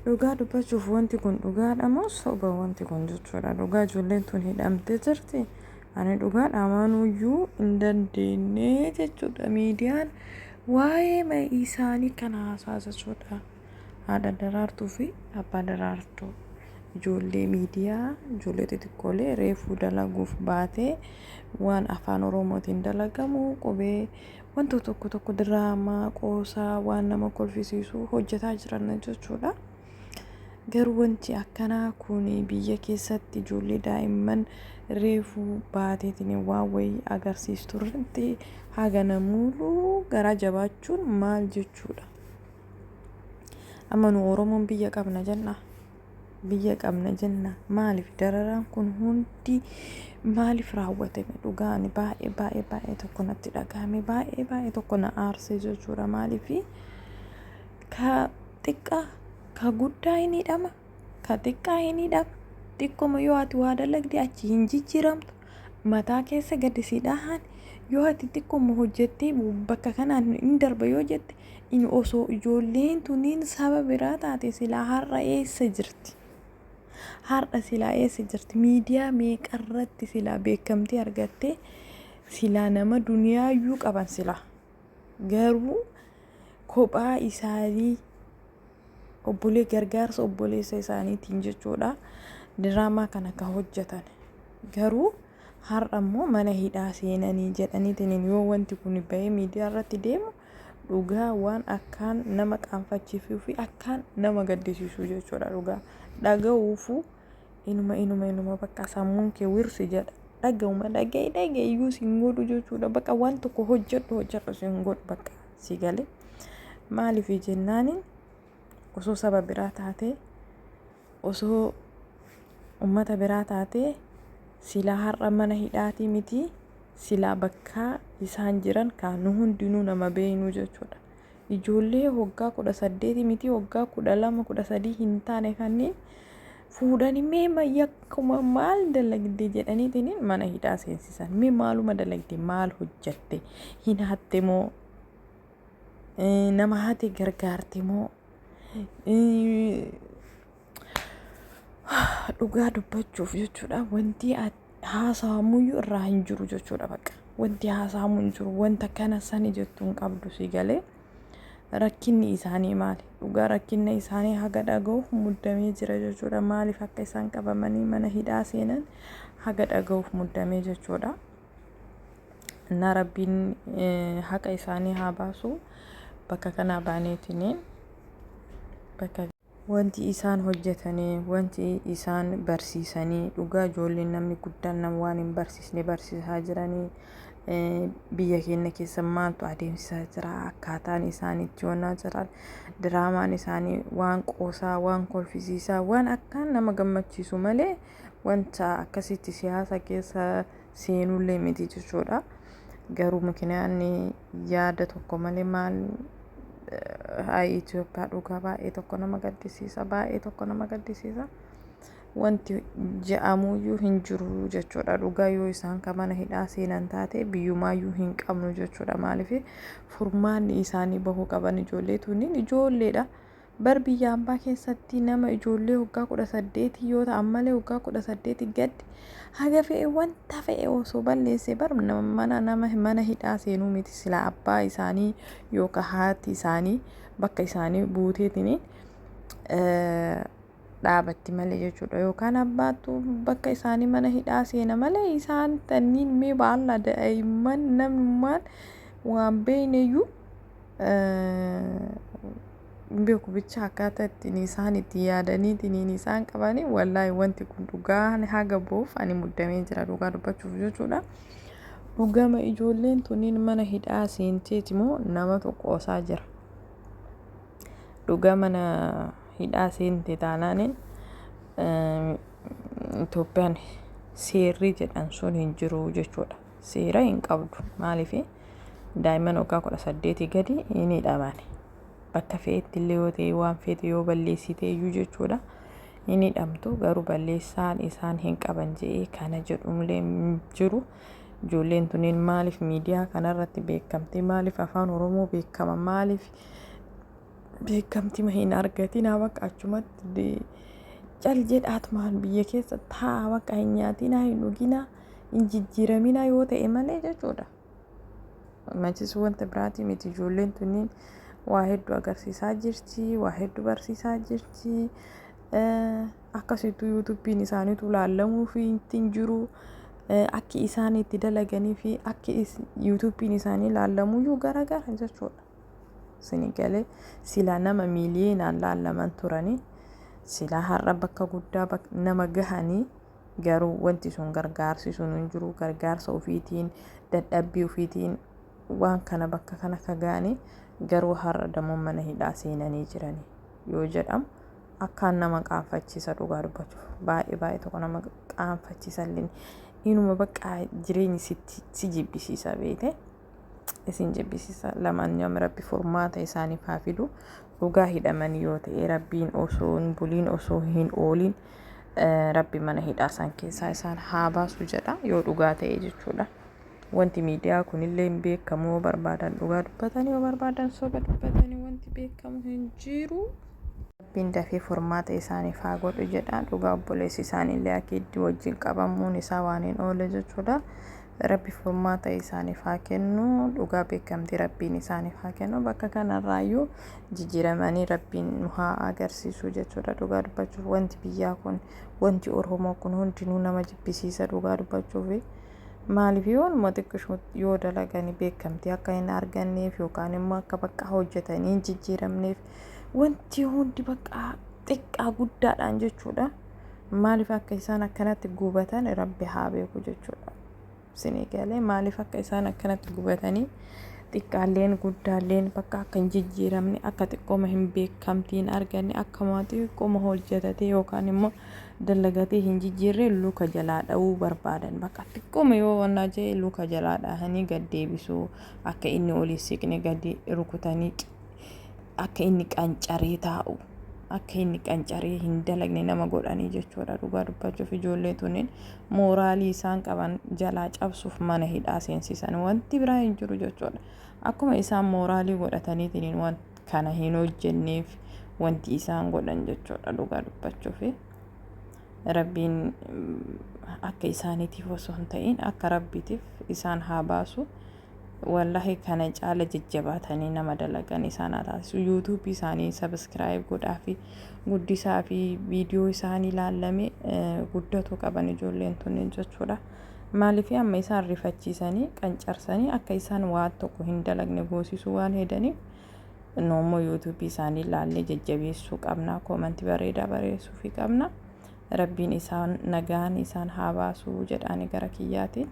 Dhugaa dubbachuuf wanti kun dhugaadha moo soba wanti kun jechuudha. Dhugaa ijoolleen tun hidhamtee jirti. Ani dhugaadha amanuuyyuu hin dandeenye jechuudha. Miidiyaan waa'ee isaanii kana haasaa jechuudha. Haadha Daraartuu fi abbaa Daraartuu ijoollee miidiyaa ijoollee xixiqqoolee reefuu dalaguuf baatee waan afaan Oromootiin dalagamu qubee wanta tokko tokko diraamaa qoosaa waan nama kolfisiisu hojjetaa jiran jechuudha. Garuu wanti akkanaa kun biyya keessatti ijoollee daa'imman reefuu baateetiin waan wayii agarsiistu irratti haga namuuluu garaa jabaachuun maal jechuudha? Amma nu Oromoon biyya qabna jenna. Biyya qabna jenna. Maaliif dararaan kun hundi maaliif raawwatame? Dhugaa ani baay'ee baay'ee baay'ee tokko natti dhagahame, baay'ee baay'ee tokko na aarsee jechuudha. Maaliif ka xiqqaa ka guddaa hin hidhama, ka xiqqaa hin hidhama. Xiqqoma yoo ati waa dalagde achi hin jijjiiramtu. Mataa keessa gadi si dhahan. Yoo ati xiqqoma hojjettee bakka kanaan hin darba yoo jette, in osoo ijoolleen tuniin saba biraa taate silaa har'a eessa jirti? Har'a silaa eessa jirti? Miidiyaa meeqarratti silaa beekamtii argattee silaa nama duniyaayyuu qaban silaa. Garuu kophaa isaanii obbolee gargaarsa obboleessa isaaniitiin jechuudha diraamaa kana ka hojjetan. Garuu har'a immoo mana hidhaa seenanii jedhaniitiin yoo wanti kun bahee miidiyaa irratti deemu, dhugaa waan akkaan nama qaanfachiisuu fi akkaan nama gaddisiisu jechuudha. Dhugaa dhaga'uufu inuma inuma inuma bakka sammuun kee wirsi jedha. Dhaga'uma dhaga'i dhaga'i iyyuu siin godhu jechuudha. Bakka waan tokko hojjedhu hojjedhu siin godhu bakka si galee. Maaliif jennaaniin, osoo saba biraa taatee, osoo ummata biraa taatee, silaa har'a mana hidhaatii miti, silaa bakka isaan jiran kan nu hundinuu nama beeknu jechuudha. Ijoollee waggaa 18 miti, waggaa 12, 13 hin taane kanneen fuudhanii mee yakkuma maal dalagde jedhaniitiin mana hidhaa seensisan. Mee maaluma dalagde, maal hojjatte? Hin hatte moo? Nama hate gargaarte moo? Dhugaa dubbachuuf jechuudha, wanti haasa'amuyyuu irraa hin jiru jechuudha. Bakka wanti haasa'amu hin jiru, wanta kana sani jettu hin qabdu si galee. Rakkinni isaanii maali? Dhugaa rakkinni isaanii haga dhaga'uuf muddamee jira jechuudha. Maaliif akka isaan qabamanii mana hidhaa seenan haga dhaga'uuf muddamee jechuudha. Innaa Rabbiin haqa isaanii haa baasu. Bakka kanaa baaneetiin bakka wanti isaan hojjetanii, wanti isaan barsiisanii, dhugaa ijoolleen namni guddaan nama waan hin barsiisne barsiisaa jiranii, biyya keenya keessa maaltu adeemsisaa jira? Akkaataan isaan itti yoonaa jiran, diraamaan isaanii waan qoosaa, waan kolfisiisaa, waan akkaan nama gammachiisu malee wanta akkasitti siyaasa keessa seenullee miti jechuudha. Garuu mikinaanni yaada tokko malee maal hayi Itoophiyaa, dhugaa baay'ee tokko nama gaddisiisa, baay'ee tokko nama gaddisiisa. Wanti je'amuyyuu hin jiru jechuudha. Dhugaa yoo isaan kan mana hidhaa seenan taate biyyumaayyuu hin qabnu jechuudha. Maaliif furmaanni isaanii bahuu qaban? Ijoollee tuniin ijoolleedha. Bar biyya ambaa keessatti nama ijoollee waggaa 18 yoo ta'an malee waggaa 18 gadi haga fe'e wanta fe'e osoo balleesse bar mana nama mana hidhaa seenuu miti, sila abbaa isaanii yookaan haati isaanii bakka isaanii buuteetiin dhaabatti malee jechuudha. Yookaan abbaattu bakka isaanii mana hidhaa seena malee isaan tanniin mee baalla daa'imman namnummaan waan beekneyyuu beeku bicha akkaataa ittiin isaan itti yaadaniitiin isaan qabanii. Wallaahi wanti kun dhugaa haga boof ani muddamee jira, dhugaa dubbachuuf jechuudha. Dhugama ijoolleen tuniin mana hidhaa seenteeti moo namatu qoosaa jira? Dhugaa mana hidhaa seente taanaaniin Itoophiyaan seerri jedhan sun hin jiru jechuudha. Seera hin qabdu. Maaliif daa'imman waggaa 18 gadi hin hidhaman? Bakka fe'etti illee yoo ta'e, waan feete yoo balleessite iyyuu jechuudha, hin hidhamtu. Garuu balleessaan isaan hin qaban jedhee kana jedhullee hin jiru. Ijoolleen tuniin maaliif miidiyaa kanarratti beekamte? Maaliif afaan Oromoo beekama? Maaliif Beekamtima hin argatinaa, bakka achumatti cal jedhaatumaan biyya keessa taa'a, bakka hin nyaatinaa, hin dhuginaa, hin jijjiiraminaa yoo ta'e malee jechuudha. Machis wanta biraatii miti, ijoolleen tunniin waa hedduu agarsiisaa jirti, waa hedduu barsiisaa jirti. Akkasittuu YouTubeiin isaaniitu laallamuu fi ittiin jiru. Akki isaan itti dalaganii fi akki YouTubeiin isaanii laallamuyyuu garagara jechuudha. Sini galee silaa nama miiliyoonaan laallaman turanii, silaa har'a bakka guddaa nama gahanii, garuu wanti sun gargaarsi sun hin jiru. Gargaarsa ofiitiin, dadhabbii ofiitiin waan kana bakka kana ka ga'anii, garuu har'a dammoo mana hidhaa seenanii jiranii yoo jedhamu akkaan nama qaanfachiisa. Dhugaa dubbachuuf baay'ee baay'ee tokko nama qaanfachiisa illee. Inuma bakka jireenyi sitti si jibbisiisa, beete, isin jibbisiisa. Lamaan yoom Rabbi furmaata isaaniif haa fidu. Dhugaa hidhamanii yoo ta'e, Rabbiin osoo hin buliin, osoo hin oolin Rabbi mana hidhaa isaan keessaa isaan haa baasu jedha, yoo dhugaa ta'e jechuudha. Wanti miidiyaa kunillee hin beekamu. Yoo barbaadan dhugaa dubbatanii, yoo barbaadan soba dubbatanii, wanti beekamu hin jiru. Rabbiin dafee furmaata isaaniif haa godhu jedha. Dhugaa obboleessi isaaniillee akiiddi wajjin qabamuun isaa waan hin oole jechuudha. Rabbi furmaata isaaniif haa kennu. Dhugaa beekamtii Rabbiin isaaniif haa kennu. Bakka kanarraayyuu jijjiiramanii Rabbiin nu haa agarsiisu jechuudha. Dhugaa dubbachuuf wanti biyyaa kun, wanti Oromoo kun hundinuu nama jibbisiisa dhugaa dubbachuuf. Maaliif yoonuma xiqqishuu yoo dalaganii beekamtii akka hin arganneef yookaan immoo akka bakka hojjetanii hin jijjiiramneef, wanti hundi bakka xiqqaa guddaadhaan jechuudha. Maaliif akka isaan akkanatti gubatan Rabbi haa beeku jechuudha. Isinii galee? Maaliif akka isaan akkanatti gubatanii, xiqqaalleen guddaalleen bakka akka hin jijjiiramne, akka xiqqooma hin beekamtii hin arganne, akka xiqqooma hojjetatee yookaan immoo dalagatee hin jijjiirre luka jalaa dha'uu barbaadan. Bakka xiqqooma yoo wannaa jee luka jalaa dhahanii gad deebisuu, akka inni olii siqne gadi rukutanii, akka inni qancaree taa'u, akka inni qancaree hin dalagne nama godhanii jechuudha. Dhugaa dubbachuuf ijoollee tuniin mooraalii isaan qaban jalaa cabsuuf mana hidhaa seensisan, wanti biraa hin jiru jechuudha. Akkuma isaan mooraalii godhataniitiin waan kana hin hojjenneef wanti isaan godhan jechuudha. Dhugaa dubbachuuf Rabbiin akka isaaniitiif osoo hin ta'in akka Rabbiitiif isaan haa baasu. Wallahi kana caala jajjabaatanii nama dalagan isaan haa taasisu. YouTubeii isaanii subscribe godhaa fi guddisaa fi viidiyoo isaanii ilaallamee guddatuu qaban ijoolleen tunniin jechuudha. Maaliif amma isaan rifachiisanii qancarsanii akka isaan waan tokko hin dalagne goosisuu waan hedaniif, nu immoo YouTubeii isaanii ilaallee jajjabeessuu qabna. Commentii bareedaa bareessuufii qabna. Rabbiin isaan nagaan isaan haa baasuu jedhaani gara kiyyaatiin.